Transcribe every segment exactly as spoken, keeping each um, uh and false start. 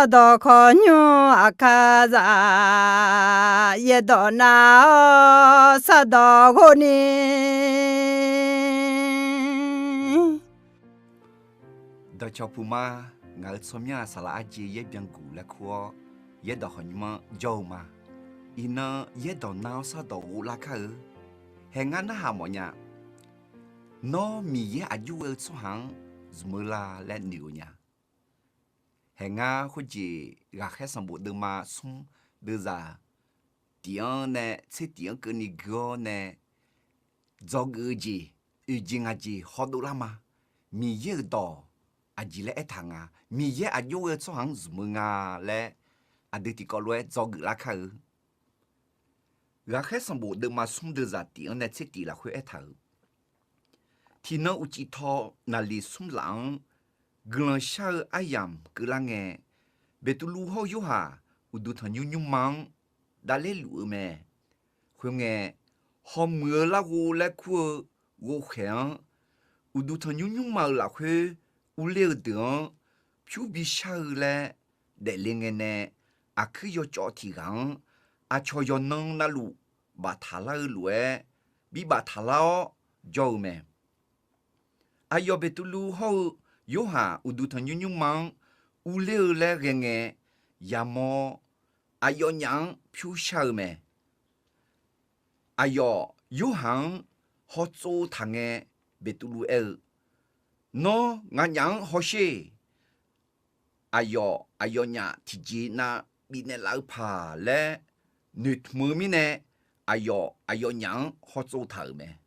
Sardawq khawqnymr aqkar za, yaerdawq nav-awr sardawq ghov ni. Dawqcawq puq ma, ngaq-euq tsawrmyanr-aq saqlaq arjeq yaer byanguq laer kur-awr, yaerdawq khawqnymr-anr jawr-eu ma. Iqnan yaerdawq nav-awr sardawq ghov lar kar-eu. Hae ngar narhaq mawfnya. Nawr Miqyaer aqjox ghae-eu tsawrhaq-anr zmq-eu la laer noeq-eu nya. Hae ngar khoerjeq Ghaqkhaer sanqbof deuvma smr deuvzaq tif-anr nae tser tif-anr keuvni gui-awr nae dzawgeuf-eu jeq, oeq jeq ngaq jeq hawdov lar ma. Miqyaer-euq dawq aqjeq laer aertaq nga. Miqyaer aqjox ghae-eu tsawrhaq-anr zmq-eu nga laer aqdui tiqkawv lof-aer dzawgeuf lar kar-eu. Ghaqkhaer sanqbof deuvma smr deuvzaq tif-anr nae tser tif lafkhoer aertaq-euq, tiqnan uqcif taw naqliq smr laf-anr guiqlanq shar-eu aryamq keuvlar ngae, Beqtuvluv hawr-eu Yorhaq uqduq tanqnymr nymrma-anr davler luf-eu mae. Khoerngae, hawmuiq-eu larghov laer kur-eu ghovkhaeq-anr, uqduq tanqnymr nymrma-euq lafkhoer urler-eu deuq-anr pyur bishar-eu laer daefle ngae nae, aqkuir yawcawv tiq ghaq-anr aqcawq yawqnan navluf baftaq lar-eu lof-aer bi baftaq lar-awr jawr-eu mae. Aqyawf Beqtuvluv hawr-eu Yorhaq uqduq tanqnymr nymrma-anr urler-eu laer ghae ngae, yamawr-awr aqyawfnyaf-anr pyur shar-eu mae. Aqyawf Yorhaq-anr hawtsov taq ngae, Beqtuvluv aer-eu, Nawr nganyaf-anr hawsher. Aqyawf aqyawfnyaf tiqjeq nav bifnaeq laf-eu paq laer noeqtmq-eu mirnae, aqyawf aqyawfnyaf-anr hawtsov taq-euq mae.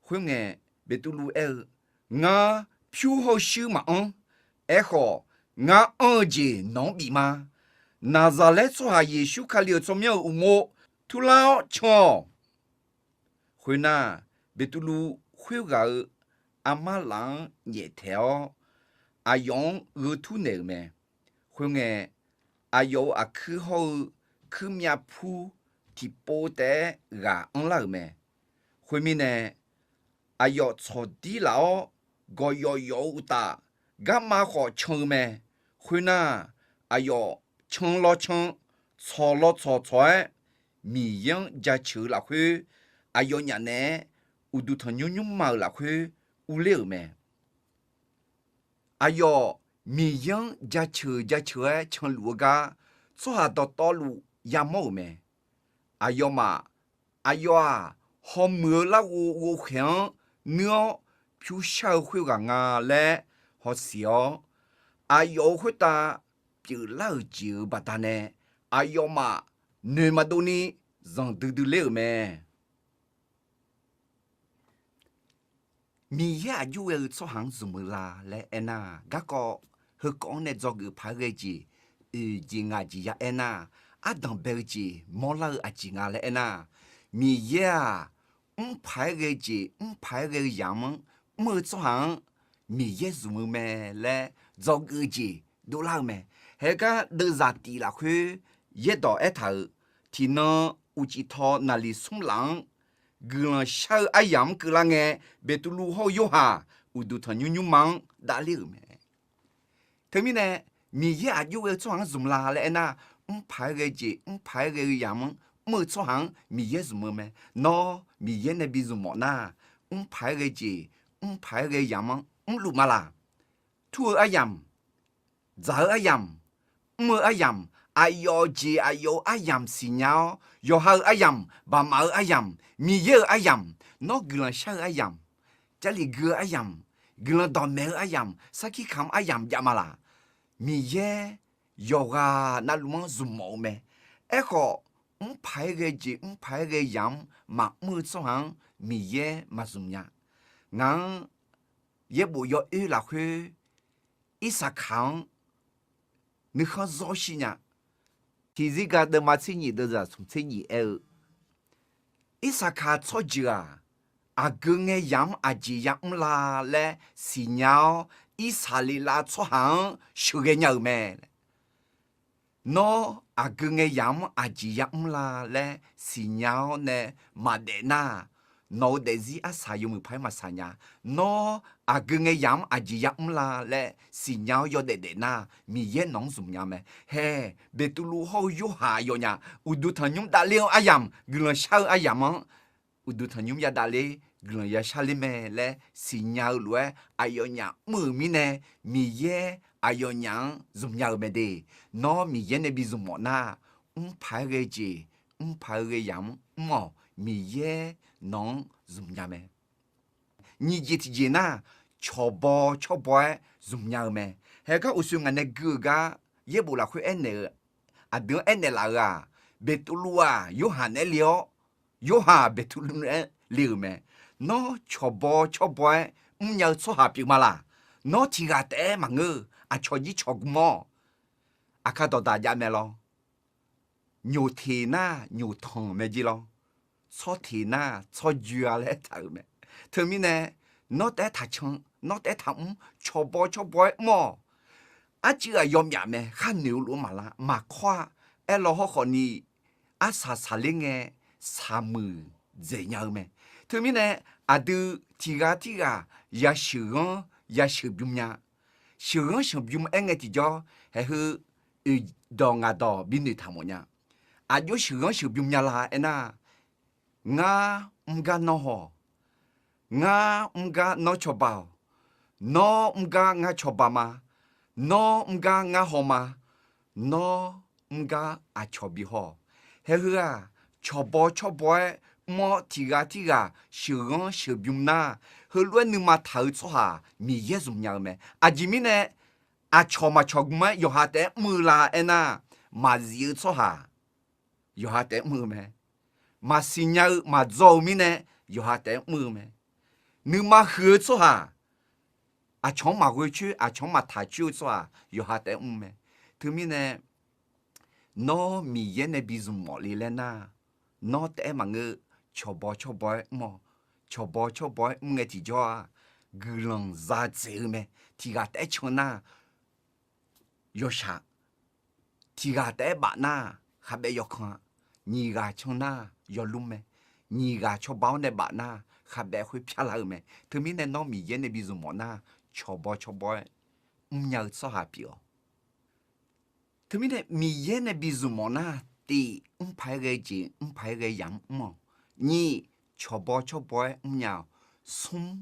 Khoerngae, Beqtuvluv aer-eu, Ngar pyur hawr-eu shuir maqanr. Aerkhawf, ngar anr-eu jeq nawq-anr bif ma. Naqzaqlaer tsawrhaq Yeqsur Kali-euq tsawrmyanr-euq uqmov turlar-awr can-awq. Khoernar, Beqtuvluv khoerghaq-euq armar laf-anr nyaeftaeq-awr, aqyawf-anr gheu tur naeq-euq mae. Khoerngae, aqyawf-euq aqkuir hawr-eu kuirmyav pur tiqpov taef-aer ghaq anrlar-euq mae. Khoermirnae, aqyawf tsawqdir laf-awr gawqyawf yawf-eu uqtaf, garma khawf can-eu mae. Khoernar, aqyawf can law can, tsawq law tsawq tsawq-aer, Miqyaer-anr jaceuq-eu lafkhoer, aqyawfnyaf naeq-aer uqduq tanqnymr nymrma-euq lafkhoer urler-euq mae. Aqyawf Miqyaer-anr jaceuq jaceuq-aer canluf-eu gar, tsawrhaq dawqtawvluf yamawr-euq mae. Aqyawfmaf, aqyawf-aq, hawmuiq-eu larghov ghovkhaeq-anr nuir-awr pyur shar-eu khoerghaq nga laer hawsiq-awr, aqyawf-euq khoertav pyeuflar-euq jeq-euq baqdanae, aqyawfmaf noeq maqdov ni zanqdui dui ler-euq mae. Miqyaer aqjox ghae-eu tsawrhaq-anr zmq-eu la laer aernar, garkawv heukawv-anr nae dzawgeuf paq-aer ghae jeq, oeq jeq ngaq jeq ya aernar, ardanq bae-eu jeq mawrlar-eu aqjeq nga laer aernar, Miqyaer-aq, mr paq-aer ghae jeq mr paq-aer ghae-eu yamq-anr mr-eu tsawrhaq-anr Miqyaer zmq-eu mae laer dzawgeuf-eu jeq dovlar-eu mae. Haegar deuvzaq tif lafkhoer yaerdawq aertaq-euq, tiqnan uqcif taw naqliq smr laf-anr guiqlanq shar-eu aryamq-anr keuvlar ngae, Beqtuvluv hawr-eu Yorhaq uqduq tanqnymr nymrma-anr davler-euq mae. Teumirnae, Miqyaer aqjox ghae-eu tsawrhaq-anr zmq la laer aernar, mr paq-aer ghae jeq mr paq-aer ghae-eu yamq-anr mr-eu tsawrhaq-anr Miqyaer zmq-eu mae. Nawr Miqyaer nae bi zmq mawf nar, mr paq-aer ghae jeq mr paq-aer ghae-eu yamq-anr mrluf ma laq? Tur-eu aryamq, dzaq-eu aryamq, mr-eu aryamq, aqyawf jeq aqyawf-euq aryamq siqnya-awr, yawqha-euq aryamq, baqmaf-eu aryamq, Miqyaer-euq aryamq, nawr guiqlanq shar-eu aryamq, Jarlif gui-eu aryamq, guiqlanq dawqmaeq-eu aryamq, sarkir kamq aryamq jav ma laq? Miqyaer yawqghaq navluf-anr zmq mawf-eu mae. Aerkhawf, mr paq-aer ghae jeq mr paq-aer ghae yamq-anr maqmr-eu tsawrhaq-anr Miqyaer maqzmq nya. Ngaq-anr yaerbof yawoer lafkhoer Irsaqkaq-anr nuikhanr zawr shir nya. Tiqzirga deuvma tser nyif deuvzaq smq tser nyif aer-eu, Irsaqkaq tsawrjeuq-aq, aqgeu ngae yamq-anr aqjeq yamr la laer siqnya-awr, Irsaqleqlav tsawrhaq-anr sheuqghae nya-euq mae. Nawr aqgeu ngae yamq-anr aqjeq yamr la laer siqnya-awr nae maqdaef nar, Nawq-eu daefzir arsaq yawmuiq paq-aer maqsaq nya. Nawr aqgeu ngae yamq-anr aqjeq yamr la laer siqnya-awr yawdaef daef nar, Miqyaer nawq-anr zmq nya mae. Hae, Beqtuvluv hawr-eu Yorhaq aqyawfnyaf uqduq tanqnymr davler-eu aryamq, guiqlanq shar-eu aryamq-anr uqduq tanqnymr yadavler, guiqlanq yashar ler mae laer siqnya-eu lof-aer aqyawfnyaf mr-euq mirnae, Miqyaer aqyawfnyaf-anr zmqnya-eu mae de. Nawr Miqyaer nae bi zmq mawf nar, mrpaq-aer ghae jeq, mrpaq-eu ghae yamq-anr mr-awq. Miqyaer nawq-anr zmqnya mae. Nyiq jeq tiqjeq nar, cawqbaw cawrbaw-aer zmqnya-eu mae. Haegar uqshoe ngaq nae gui-euq gar yaerbof lafkhoer aernaeq-eu, aqdui-anr aernaeq laf-euq-aq, Beqtuvluv-aq Yorhaq naeq-aer le-awr, Yorhaq Beqtuvluv naeq-aer le-euq mae. Nawr cawqbaw cawrbaw-aer mrnya-eu tsawrhaq pyeuf ma laq? Nawr tiq ghaq taef-aer maqngeur. Aqcawq jir cawqgm-awr, aqkar dawqdaq jav mae lawr. Nyoq teq nar nyoq tanq mae jir lawr. Tsawr teq nar tsawr joe-a laer aertaq-euq mae. Teumirnae, nawr taef-aer taqcan, nawr taef-aer taqmr, cawqbaw cawrbaw-aer mr-awq. Arcuiv-aq yawmyaf mae, khar noeq-eu lof-aer maqlar, maqkawr-a. Aerlaw hawrkhawf ni, arsaq saqler ngae, saqmuiq dzaeq nya-eu mae. Teumirnae, aqdui tiq ghaq tirghaq yasheuq ghanr yasheuq bym nya. Sheuq ghanr sheuq bym aer ngae tiqjawr, haeq heu oeq dawq ngaq dawq bi noeqtaq mawf nya. Aqjox sheuq ghanr sheuq bym nya la aernar, ngar mr gar nawr haw-awq. Ngar mr gar nawr cawba-awq. Nawr mr gar ngar cawba ma. Nawr mr gar ngar haw ma. Nawr mr gar aqcawq bi haw-awq. Haeq heu-aq, cawqbaw cawrbaw-aer mr-awr tiq ghaq tirghaq sheuq ghanr sheuq bym nar, heulof-aer nuima taq-eu tsawrhaq Miqyaer zmqnya-eu mae. Aqjeq mirnae, aqcawq maqcawq gm-aer yawqha taef-aer mr-eu la aernar, maqzif-eu tsawrhaq yawqha taef-aer mr-eu mae. Maqsiq nya-eu maqdzaw-eu mirnae yawqha taef-aer mr-eu mae. Nuima huiq-eu tsawrhaq, aqcawq-anr maqghoe coer, aqcawq-anr maqtaq coer-eu tsawrhaq yawqha taef-aer mr mae. Teumirnae, nawr Miqyaer nae bi zmq mawf le laer nar, nawr taef-aer maqngeur. Cawqbaw cawrbaw-aer mr-awq. Cawqbaw cawrbaw-aer mr ngae tiqjawr-aq, guiqlanq za dzaeq-eu mae. Tiq ghaq taef-aer can nar, yawshaq. Tiq ghaq taef-aer baf nar, khavbaev yawkan-a. Nyiq ghaq can nar, yawlmr mae. Nyiq ghaq cawba-awr nae baf nar, khavbaev khoer pyar lar-eu mae. Teumirnae nawr Miqyaer nae bi zmq mawf nar, cawqbaw cawrbaw-aer mrnya-eu tsawrhaq pyeuf-awq. Teumirnae Miqyaer nae bi zmq mawf nar, tiq, mrpaq-aer ghae jeq, mrpaq-aer ghae yamq-anr mr-awq. Nyiq, cawqbaw cawrbaw-aer mrnya-awq. Smr,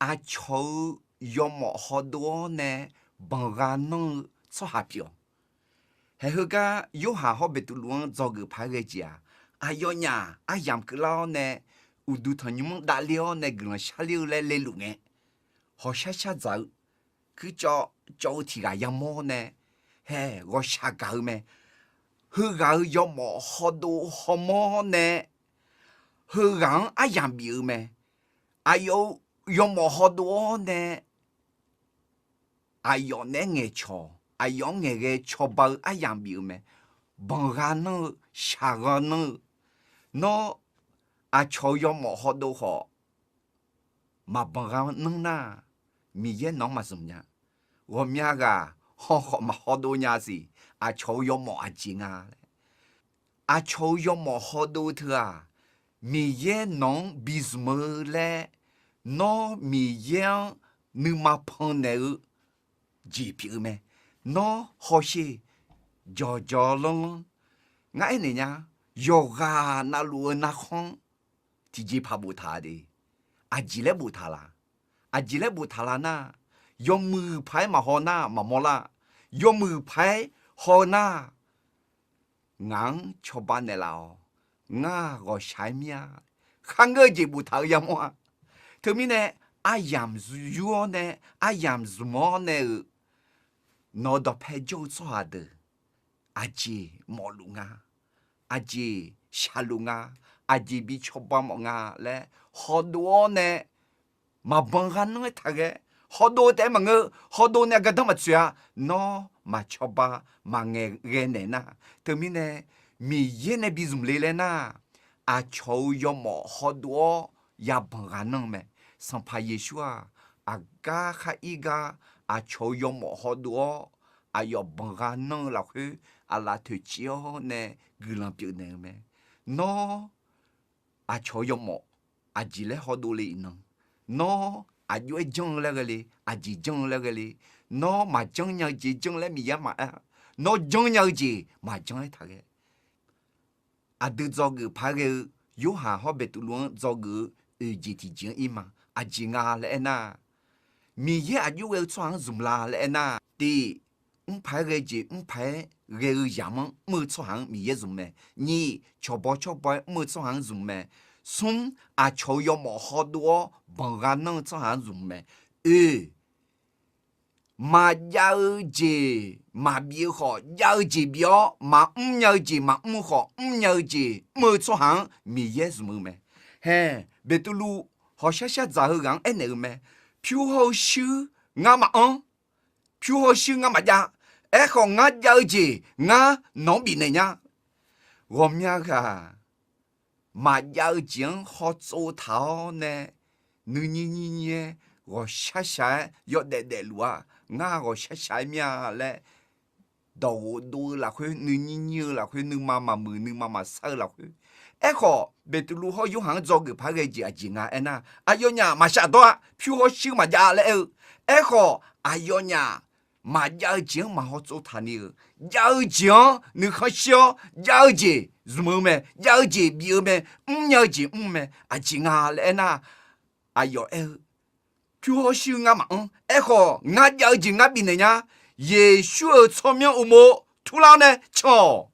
aqcawq-eu yawmawf hawdov-awr nae banqgha nanr-eu tsawrhaq pyeuf-awq. Haeq heugar Yorhaq hawr Beqtuvluv-anr dzawgeuf paq-aer ghae jeq-aq, aqyawfnyaf aryamq keuvlar-awr nae uqduq tanqnymr-anr davler-awr nae guiqlanq sharler-eu laer leluf ngae, hawqshar shar dzaq-eu, kuircawv cawv-eu tiq ghaq yamawr-awr nae, haeq ghawqshaq gaq-eu mae. Heughaq-euq yawmawf hawdov hawmawr-awr nae, heughaq-anr aryamq bif-eu mae. Aqyawf-euq yawmawf hawdov-awr nae, aqyawf naeq-aer ngaeqcawq, aqyawf-anr ngaeqghae cawba-eu aryamq bif-eu mae. Banqgha nanr-eu, shaqgha nanr-eu, nawr aqcawq-euq yawmawf hawdov khawf, maqbanqgha nanr nar, Miqyaer nawq-anr maqzmq nya. Ghawqmya ghaq haw khawf maqhawdov nya siq. Aqcawq-euq yawmawf aqjeq nga laer. Aqcawq-euq yawmawf hawdov teu-aq, Miqyaer nawq-anr bizmq-eu laer, nawr Miqyaer-anr nuima pannaeq-eu jeq pyeuf-eu mae. Nawr hawsher, jawqjawq lanrlanr. Ngar aernaeq nya, yawqghaq navluf-eu narkhanr tiqjeqpaq boftaq de. Aqjeq laer boftaq la? Aqjeq laer boftaq la nar, yawmuiq paq-aer maqhaw nar maqmawr lar. Yawmuiq paq-aer haw nar, ngaq-anr cawba naeqlaf-awq. Ngar ghawqshaq-aer mir-a. Kharngeur-eu jeq boftaq-eu yamawr-a. Teumirnae, aryamq yur-awr nae, aryamq zmq-awr nae-euq nawq-eu dawqpae jawr-eu tsawrhaq deuq, aqjeq mawfluf nga, aqjeq shaqluf nga, aqjeq bi cawba mawf nga laer hawdov-awr nae, maqbanqgha nanr-aer taqghae. Hawdov taef-aer maqngeur. Hawdov nae gardanr maqtsoeq-a. Nawr maqcawba maqngaeq ghae naeq nar, teumirnae Miqyaer nae bizmq le laer nar, aqcawq-euq yawmawf hawdov-awr yabanq gha nanr-eu mae. Sanqpaq Yeqsur-aq, aqgar khar ir gar aqcawq-euq yawmawf hawdov-awr aqyawf banqgha nanr-eu lafkhoer aqlaf toeqciv-awr nae guiqlanq pyeufnaeq-eu mae. Nawr aqcawq-euq yawmawf, aqjeq laer hawdov le iqnan. Nawr aqjox-aer janr-eu laer ghae le, aqjeq janr-eu laer ghae le. Nawr maqjanr nya-eu jeq janr laer Miqyaer maqaer-a. Nawr janr nya-eu jeq maqjanr-aer taqghae. Aqdui dzawgeuf paq-aer ghae-eu Yorhaq hawr Beqtuvluv-anr dzawgeuf-eu oeq jeq tiqjeq-anr ir ma. Aqjeq nga laer aernar, Miqyaer aqjox ghae-eu tsawrhaq-anr zmq la laer aernar, tiq, mr paq-aer ghae jeq mr paq-aer ghae-eu yamq-anr mr-eu tsawrhaq-anr Miqyaer zmq mae. Nyiq, cawqbaw cawrbaw-aer mr-eu tsawrhaq-anr zmq mae. Smr, aqcawq-eu yawmawf hawdov-awr banqgha nanr-eu tsawrhaq-anr zmq mae. Oe, maqjav-eu jeq maqbif-eu khawf, jav-eu jeq bif-awr maqmr nya-eu jeq maqmr-eu khawf, mrnya-eu jeq mr-eu tsawrhaq-anr Miqyaer zmq-eu mae. Hae, Beqtuvluv hawqshar shar dzaq-eu ghaq-anr aernaeq-eu mae. Pyur hawr-eu shuir ngar maqanr, pyur hawr-eu shuir ngar maqjav. Aerkhawf, ngar jav-eu jeq ngar nawq-anr bifnaeq nya. Ghawqmya ghaq maqjav-eu jeq-anr hawtsov taq-awr nae, nuinyir nyir nyir-aer ghawqshar shaq-aer yawdaef daefluf-a. Ngar ghawqshar shaq-aer mir-a laer, dawqghof dov-eu lafkhoer, nuinyir nyir-eu lafkhoer, nuima maqmuiq nuima maqsar-eu lafkhoer. Aerkhawf, Beqtuvluv hawr Yorhaq-anr dzawgeuf paq-aer ghae jeq aqjeq nga aernar, aqyawfnyaf maqshaf dawr-a, pyur hawr shuir maqjav laer aer-eu. Aerkhawf, aqyawfnyaf maqjav-eu jeq-anr maq hawtsov taq ni-euq, jav-eu jeq-anr nuikhanr shir-awr jav-eu jeq zmq-eu mae, jav-eu jeq bif-eu mae, mrnya-eu jeq mr mae. Aqjeq nga laer aernar, aqyawf aer-eu, pyur hawr shuir ngar maqanr. Aerkhawf, ngar jav-eu jeq ngar bifnaeq nya. Yeqsur-euq tsawrmyanr uqmov turlar-awr nae can-awq.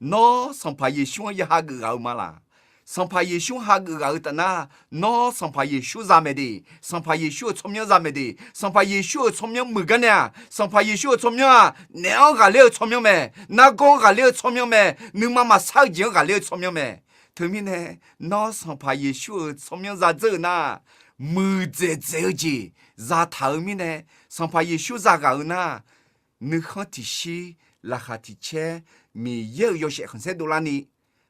Nawr Sanqpaq Yeqsur-anr ya hageuf ghaq-eu ma laq? Sanqpaq Yeqsur hageuf ghaq-eu taf nar, nawr Sanqpaq Yeqsur za mae de, Sanqpaq Yeqsur-euq tsawrmyanr za mae de, Sanqpaq Yeqsur-euq tsawrmyanr muiq gar nae-aq, Sanqpaq Yeqsur-euq tsawrmyanr-aq, naef-anr ghaqler-eu tsawrmyanr mae, nargawr-anr ghaqler-eu tsawrmyanr mae, nuima maqsar-eu jeq-anr ghaqler-eu tsawrmyanr mae. Teumirnae, nawr Sanqpaq Yeqsur-euq tsawrmyanr za dzeur-eu nar, muiqdzaeq dzaeq-eu jeq zataq-euq mirnae, Sanqpaq Yeqsur za ghaq-eu nar, nuikhanr tiqshir, laqkhaq tiqcaer, Miqyaer-euq yawshaef khanqsaer dovlarni,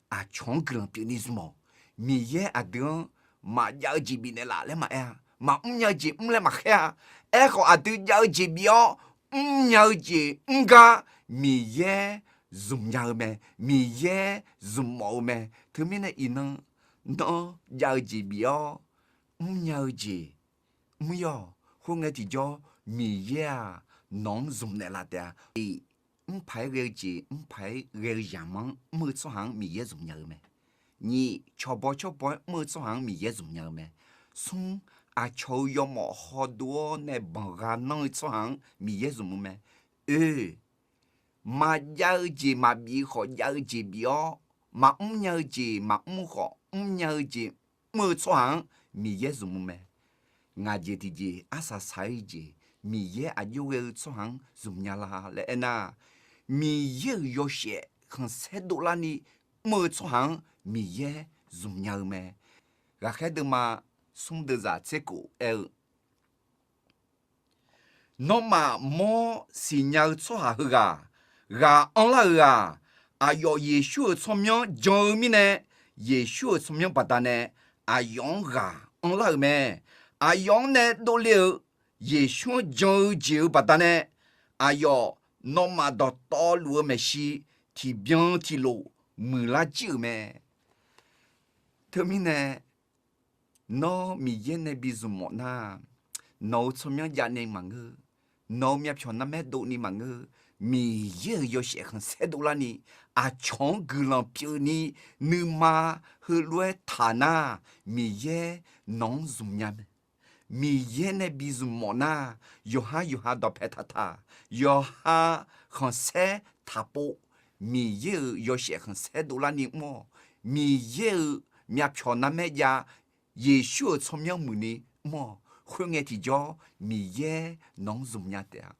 aqcawq-anr guiqlanq pyeufni zmq-awq. Miqyaer aqdui-anr maqjav-eu jeq bifnaeq laf laer maqaer-a. Maqmr nya-eu jeq mr laer maqkhaer-a. Aerkhawf, aqdui jav-eu jeq bif-awr, mrnya-eu jeq mr gar Miqyaer zmqnya-eu mae. Miqyaer zmqmawf-eu mae. Teumirnae iqnan, nawr jav-eu jeq bif-awr, mrnya-eu jeq mr-awq. Khoerngae tiqjawr, Miqyaer-aq, nawq-anr zmqnaeq laf taef-a. Mr paq-aer ghae-eu jeq mr paq-aer ghae-eu yamq-anr mr-eu tsawrhaq-anr Miqyaer zmqnya-eu mae. Nyiq, cawqbaw cawrbaw-aer mr-eu tsawrhaq-anr Miqyaer zmqnya-eu mae. Smr, aqcawq-eu yawmawf hawdov-awr nae banqgha nanr-eu tsawrhaq-anr Miqyaer zmq-eu mae. Oe, maqjav-eu jeq maqbif-eu khawf, jav-eu jeq bif-awr, maqmr nya-eu jeq maqmr khawf, mrnya-eu jeq mr-eu tsawrhaq-anr Miqyaer zmq-eu mae. Ngaq jeq tiqjeq arsaq saq-ir jeq, Miqyaer aqjox ghae-eu tsawrhaq-anr zmqnya la laer aernar, Miqyaer-euq yawshaef khanqsaer dovlarni mr-eu tsawrhaq-anr Miqyaer zmqnya-eu mae. Ghaqkhaer deuvma smr deuvzaq tser kof aer-eu, nawmaf mawr siqnya-eu tsawrhaq heughaq ghaq anrlar-euq-aq, aqyawf Yeqsur-euq tsawrmyanr jan-eu mirnae, Yeqsur-euq tsawrmyanr baqdanae aqyawf-anr ghaq anrlar-euq mae. Aqyawf-anr nae dovle-eu Yeqsur-anr jan-eu jeq-euq baqdanae, aqyawf nawmaf dawqtawvluf-eu maeqshi tiqbyan tiqlof muiqlar jir-euq mae. Teumirnae, nawr Miqyaer nae bi zmq mawf nar, nawq-euq tsawrmyanr javni maqngeur, nawq-euq myavpyawq narmaer dovni maqngeur, Miqyaer-euq yawshaef khanqsaer dovlarni, aqcawq-anr guiqlanq pyeufni, nuima heulof-aer taq nar, Miqyaer nawq-anr zmqnya mae. Miqyaer nae bi zmq mawf nar, yawqha yawqha dawqpae taqtaq, yawqha khanqsaer taqpov, Miqyaer-euq yawshaef khanqsaer dovlarni mr-awq. Miqyaer-euq myavpyawq narmaer jav, Yeqsur-euq tsawrmyanr muiqni mr-awq. Khoerngae tiqjawr, Miqyaer nawq-anr zmqnya taef-a.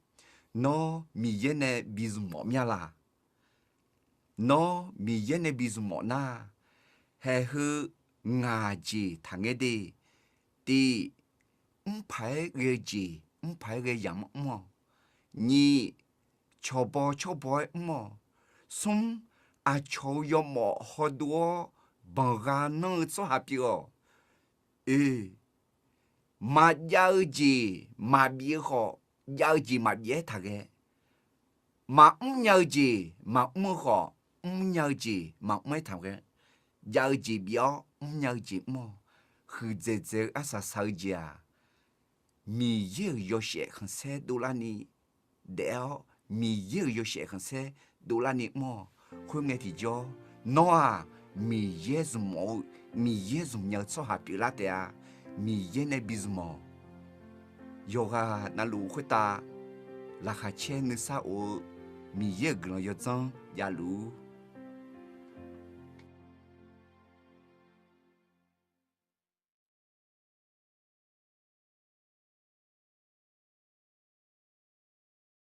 Nawr Miqyaer nae bi zmq mawf mir-a laq? Nawr Miqyaer nae bi zmq mawf nar, haeq heu ngaq jeq taqngaer de. Tiq, mr paq-aer ghae-eu jeq mr paq-aer ghae yamq-anr mr-awq. Nyiq, cawqbaw cawrbaw-aer mr-awq. Smr, aqcawq-eu yawmawf hawdov-awr banqgha nanr-eu tsawrhaq pyeuf-awq. Oe, maqjav-eu jeq maqbif-eu khawf, jav-eu jeq maqbif-aer taqghae. Maqmr nya-eu jeq maqmr-eu khawf, mrnya-eu jeq maqmr-aer taqghae. Jav-eu jeq bif-awr, mrnya-eu jeq mr-awq. huiqdzaeq dzaeq-eu arsaq saq-eu jeq-aq, Miqyaer-euq yawshaef khanqsaer dovlarni daef-awr, Miqyaer-euq yawshaef khanqsaer dovlarni mr-awq. Khoerngae tiqjawr, nawr-aq, Miqyaer zmq mawf-eu, Miqyaer zmq nya-eu tsawrhaq pyeuflar taef-a. Miqyaer nae bi zmq mawf. Yawqghaq navluf khoertav laqkhaq caer nuisar of-eu Miqyaer-euq guiqlanq yawdzanr javluf-ur.